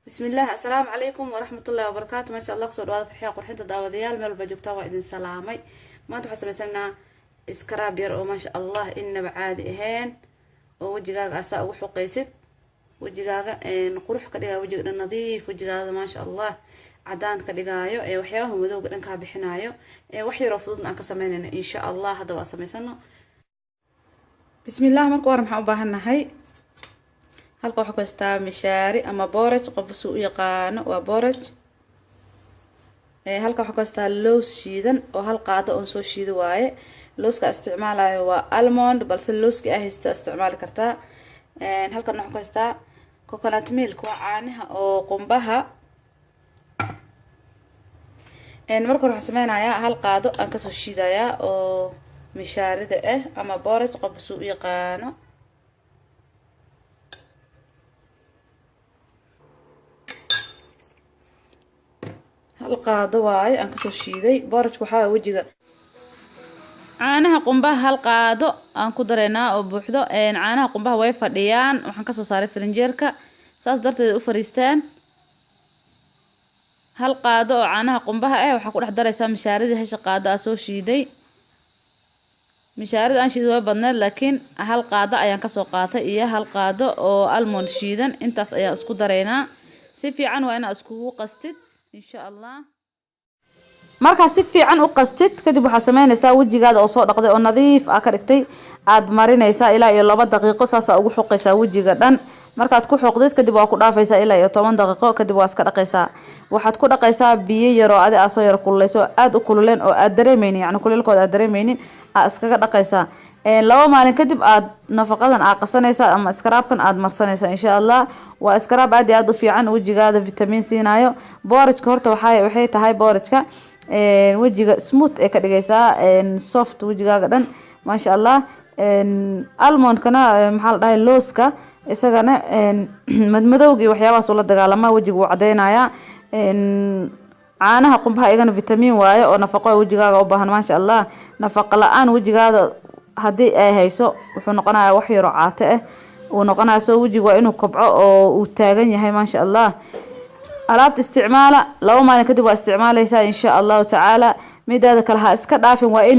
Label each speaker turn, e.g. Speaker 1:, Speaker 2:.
Speaker 1: Bismillaah, assalaamu calaykum waraxmatullahi wabarakaatu. Maasha Allah, kusoo dhawaada Farxiya Qurxinta. Daawadayaal, meel walba joogtaan, waa idin salaamay. Maanta waxaan samaysanaa scrub yar oo, maasha Allah, inaba caadi ahayn, oo wejigaaga asaa ugu xoqaysid, wejigaaga qurux ka dhigaayo, wejiga dhan nadiif, wejigaada, maasha Allah, cadaan ka dhigaayo, ee waxyaabaha madowga dhan kaa bixinaayo, ee wax yaroo fududna aan ka sameynayno, insha Allah. Hadda waa samaysano. Bismillaah. Marka hore maxaan u baahannahay? Halka waxaa ku haystaa mishaari ama porridge, qofba suu u yaqaano, waa porridge. Halka waxaa ku haystaa loos shiidan oo hal qaado oon soo shiido waaye. Looska isticmaalayo waa almond, balse looski aa haysta isticmaali kartaa. Halkan waxaan ku haystaa coconut milk, waa caanaha oo qumbaha. Marka hore waxaan sameynayaa hal qaado aan kasoo shiidayaa oo mishaarida ah ama porridge, qofba suu u yaqaano. Hal qaado waaye aan kasoo shiiday porridge. Waxaa wejiga caanaha qumbaha hal qaado aan ku dareynaa oo buuxdo. Caanaha qumbaha way fadhiyaan, waxaan kasoo saaray firinjeerka, saas darteed u fariisteen. Hal qaado oo caanaha qumbaha ah waxaa ku dhex dareysaa mishaaridii hasha qaado aa soo shiiday. Mishaarida aan shiiday way badneed, laakiin hal qaado ayaan kasoo qaatay iyo hal qaado oo almond shiidan. Intaas ayaan isku dareynaa. Si fiican waa inaa iskugu qastid, insha Allah. Markaa si fiican u qastid kadib, waxaad sameynaysaa wejigaada oo soo dhaqday oo nadiif ah ka dhigtay aad marinaysaa ilaa iyo 2 daqiiqo. Saasaa ugu xoqaysaa wejiga dhan. Markaad ku xoqdid kadib, waa ku dhaafaysaa ilaa iyo 10 daqiiqo. Kadib waa iska dhaqaysaa. Waxaad ku dhaqaysaa biyo yaroo adi aa soo yar kululeyso, aada u kululeen oo aad dareemeynin, yacni kuleelkooda aad dareemeynin, aa iskaga dhaqaysaa. 2 maalin kadib aad nafaqadan aa qasanaysaa ama scrubkan aad marsanaysaa, insha Allah. Waa scrub aad iyo aad u fiican, wejigaada vitamin siinayo. Porridgeka horta waxay tahay porridgeka wejiga smooth ee ka dhigaysaa, soft wejigaaga dhan, maasha Allah. Almondkana, maxaa la dhahay, looska isagana madmadowga iyo waxyaabahaas ula dagaalama, wejiga wuu cadeynayaa. Caanaha qumbaha iyagana vitamin waaye oo nafaqo wejigaaga u baahan, maasha Allah. Nafaqa la-aan wejigaada haddii ay hayso, wuxuu noqonayaa wax yaroo caato ah uu noqonaya. Soo wejiga waa inuu kobco oo uu taagan yahay, maasha Allah. Alaabta isticmaala, 2 maalin kadib waa isticmaaleysaa, insha Allahu tacaala. Midaada kale ha iska dhaafin, waa in